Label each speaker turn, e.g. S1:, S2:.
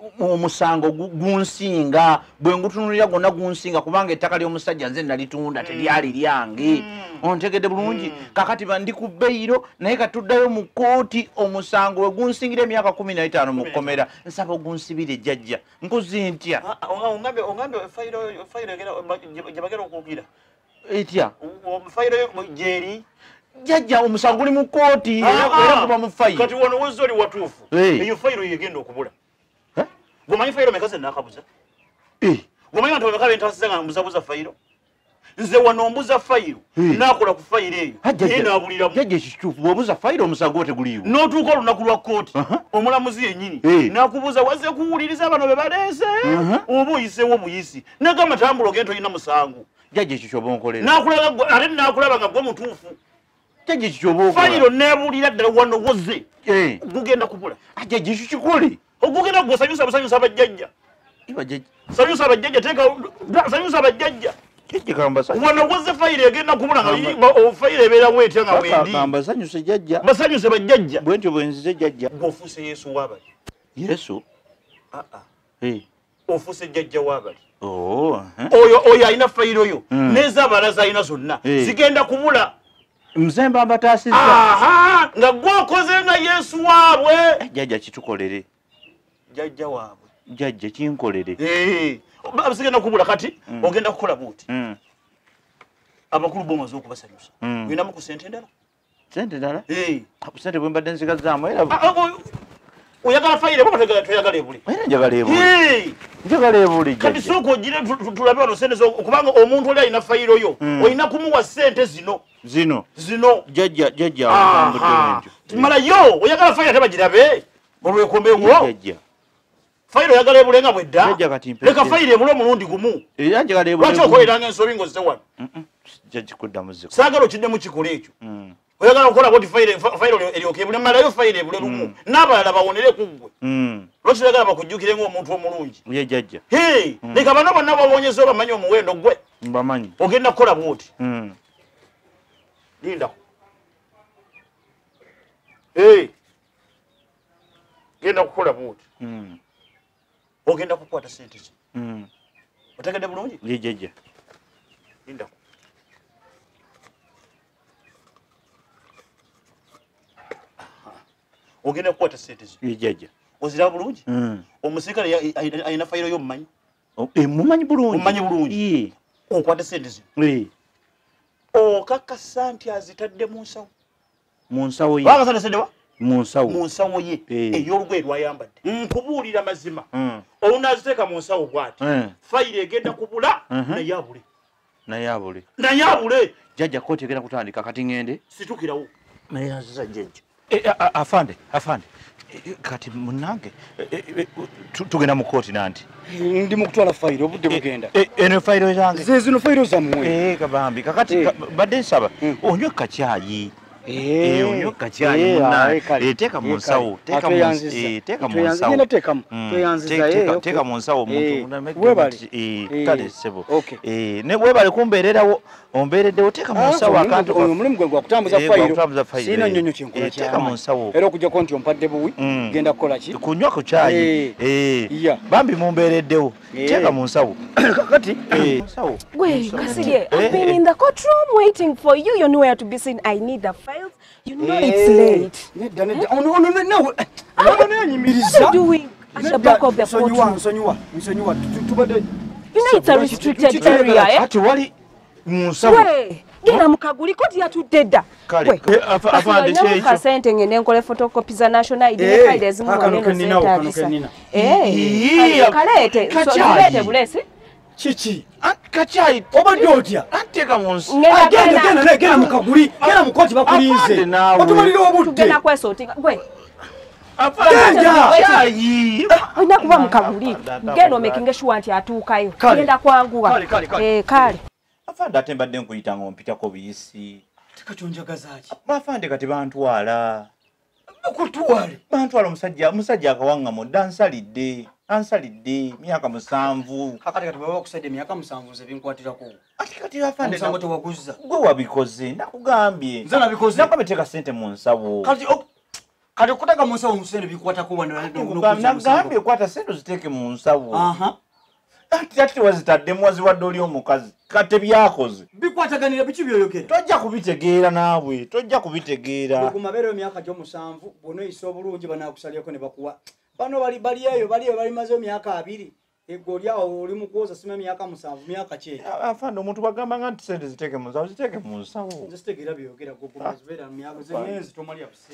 S1: Omusango gunsinga bwe ngutunulira gwonna gunsinga kubanga ettaka ly'omusajja nze nalitunda teryali lyange. Ontegedde bulungi. Kakati bandi ku beyiro naye katuddayo mu kkooti omusango we gunsingira emyaka 15 mu kkomera. Nsaba ogunsibire jjajja. Nkoze ntya?
S2: Ongambe fayiro gye bagenda okuwugira.
S1: Etya?
S2: Fayiro gyeri.
S1: Jjajja omusango guli mu kkooti era guba mu fayiro.
S2: Kati wano wozza oli watuufu. Eyo fayiro yegenda okubula. Gomanyi fayiro mekaze nakabuza. Gomanyi abantu bameka bentasiza nga mbuzabuza fayiro. Nze wano mbuza fayiro. Nakola ku fayiro eyo. Naye naabuliramu.
S1: Jjajja ekituufu bw'obuza fayiro omusango teguliiwo.
S2: N'otuuka olunaku lwa kkooti. Omulamuzi yennyini. N'akubuuza wazze kuwuliriza bano be baleese. Oba oyiseewo buyisi. N'agamba tambula ogende tolina musango.
S1: Jjajja ekyo ky'oba onkolera.
S2: N'akulaba ate n'akulaba nga gwe mutuufu.
S1: Jjajja ekyo ky'oba okola.
S2: Fayiro neebuulira ddala wano wozze. Gugenda kubula.
S1: Jjajja ekyo kikole.
S2: Ogugenda gwosanyusa busanyusa abajjajja. Sanyusa abajjajja teeka sanyusa abajjajja. Wano wozze fayiro egenda kubula nga fayiro ebeera bw'etya nga wendi.
S1: Kamba sanyuse jjajja.
S2: Basanyuse bajjajja.
S1: Bwe ntyo bwe nzize jjajja.
S2: Ng'ofuuse Yesu w'abali.
S1: Yesu?
S2: Ofuuse jjajja w'abali. Oyo alina fayiro yo n'ez'abalala alina zonna zigenda kubula.
S1: Nze mba mbataasizza.
S2: Nga gw'okoze nga Yesu waabwe.
S1: Jjajja kitukolere.
S2: Jjajja waabwe.
S1: Jjajja kinkolere.
S2: Sigenda kubula kati ogenda kukola bw'oti. Abakulu bo omaze okubasanyusa. Olinamu ku ssente endala?
S1: Ssente endala? Ssente bwe mbadde nzigazaamu era.
S2: Oyagala fayiro oba toyagala ebule?
S1: Era njagala ebule. Njagala ebule jjajja.
S2: Kati sooka ogire tulabe wano ssente zo kubanga omuntu oli alina fayiro yo olina kumuwa ssente zino.
S1: Zino.
S2: Zino.
S1: Jjajja jjajja otambudde ntyo.
S2: Mala yo oyagala fayiro ate bagirabe olwekombewo.
S1: Jjajja.
S2: Fayiro oyagala ebule nga bwedda. Leka fayiro ebule omulundi gumu.
S1: Era njagala ebule.
S2: Lwaki okoleranga ensobi ng'ozze wano?
S1: Jjajja kuddamu ziko.
S2: Saagala okiddemu kikole ekyo. Oyagala okukola bw'oti fayiro eryoke ebule malayo fayiro ebule lumu. N'abalala bawonere ku ggwe. Lwaki oyagala bakujjukire ng'omuntu omulungi?
S1: Ye jjajja.
S2: Leka bano bonna bawonyeza obamanyi omuwendo ggwe.
S1: Mbamanyi.
S2: Ogenda kukola bw'oti. Lindako. Genda kukola bw'oti. Ogenda kukwata ssente zino. Otegedde bulungi?
S1: Ye jjajja.
S2: Lindako. Ogenda kukwata ssente zino.
S1: Ye jjajja.
S2: Oziraba bulungi? Omusirikale alina fayiro yo mumanyi?
S1: Mumanyi bulungi.
S2: Mumanyi bulungi. Okwata ssente zino. Okakasa nti azitadde mu nsawo.
S1: Mu nsawo ye.
S2: Wakakasa ssente wa?
S1: Mu nsawo.
S2: Mu nsawo ye ey'olugoye lw'ayambadde. Nkubuulira mazima. Olunaaziteeka mu nsawo bw'ati. Fayiro egenda kubula naye abule.
S1: Naye abule.
S2: Naye abule.
S1: Jjajja kkooti egenda kutandika kati ŋŋende.
S2: Situkirawo.
S1: Naye nziza jjajja. Afande, afande. Kati munnange tugenda mu kkooti nanti.
S3: Ndi mu kutwala fayiro obudde bugenda.
S1: Eno fayiro zange.
S3: Ze zino fayiro zammwe.
S1: Kabambi kakati badde nsaba onywe kacaayi. Onywe kacaayi munnange. Teeka mu nsawo. Teeka mu nsawo. Teeka mu nsawo omuntu.
S3: Weebale.
S1: Kale ssebo. Ne weebale kumbeererawo ombeereddewo teeka mu nsawo akantu.
S3: Oyo omulimu gwe gwa kutambuza fayiro. Sirina nnyonyo kyenkola
S1: Teeka mu nsawo.
S3: Era okuggyako nti ompadde buwi genda kukola ki?
S1: Kunywa ku caayi. Bambi mumbeereddewo. Teeka mu nsawo.
S3: Kakati.
S1: Nsawo.
S4: Gwe Kasirye, I've been in the courtroom waiting for you. You're nowhere to be seen. I need the files. You know it's late.
S3: Nedda nedda. Ono ono no. Ono nanyimiriza.
S4: What are you doing at the back of the courtroom?
S3: Nsonyiwa, nsonyiwa. Tubadde.
S4: You know it's a restricted area, eh?
S1: Ati wali mu nsawo.
S4: Genda mu kaguli koti yatudde dda.
S1: Kale. Afande kyekyo.
S4: Kasente ngende nkole photocopy za national ID ne file ezimu wano zeetaagisa. Kaleete. Zireete bulesi.
S3: Kiki?
S1: Kacaayi.
S3: Obadde otya?
S1: Anteeka mu nsi.
S3: Genda genda mu kaguli. Genda mu kkooti bakulinze. Otumalira obudde.
S4: Tugenda kwesootinga. Gwe.
S1: Kacaayi.
S4: Olina kuba mu kaguli. Genda omakinge sure nti atuukayo. Genda kwanguwa. Kale.
S1: Afande ate mbadde nkuyita ng'ompitako buyisi.
S3: Kati onjagaza ki?
S1: Afande kati bantwala.
S3: Bakutwale.
S1: Bantwala omusajja akawaŋŋamu dda ansalidde. Ansalidde myaka 7.
S3: Kakati kati baba bakusadde emyaka 7 nze binkwatirako.
S1: Ati kati afande
S3: omusango tewaguzza.
S1: Gwe wabikoze nakugambye.
S3: Nze nabikoze.
S1: Nakugambye teeka ssente mu nsawo.
S3: Kati Kati okutaka mu nsawo omusente bikwatako wano.
S1: Nagambye kwata sente oziteeke mu nsawo. Ati wazitaddemu, waziwadde oli omukazi, kati byakoze.
S3: Bikwataganira biki byoyogera?
S1: Tojja kubitegeera naawe, tojja kubitegeera.
S3: Ku mabeere emyaka gy'omusanvu bw'onoyisa obulungi banaakusalyako ne bakuwa. Bano bali bali eyo bali eyo balimazeyo myaka 2. Eggo oli awo oli mu kwoza sima myaka 7 myaka ki?
S1: Afande omuntu bagamba nti sente ziteeke mu nsawo, ziteeke mu nsawo.
S3: Nze sitegeera by'oyogera, gwe guma zibeera mu myaka ze myezi tomalya buseera.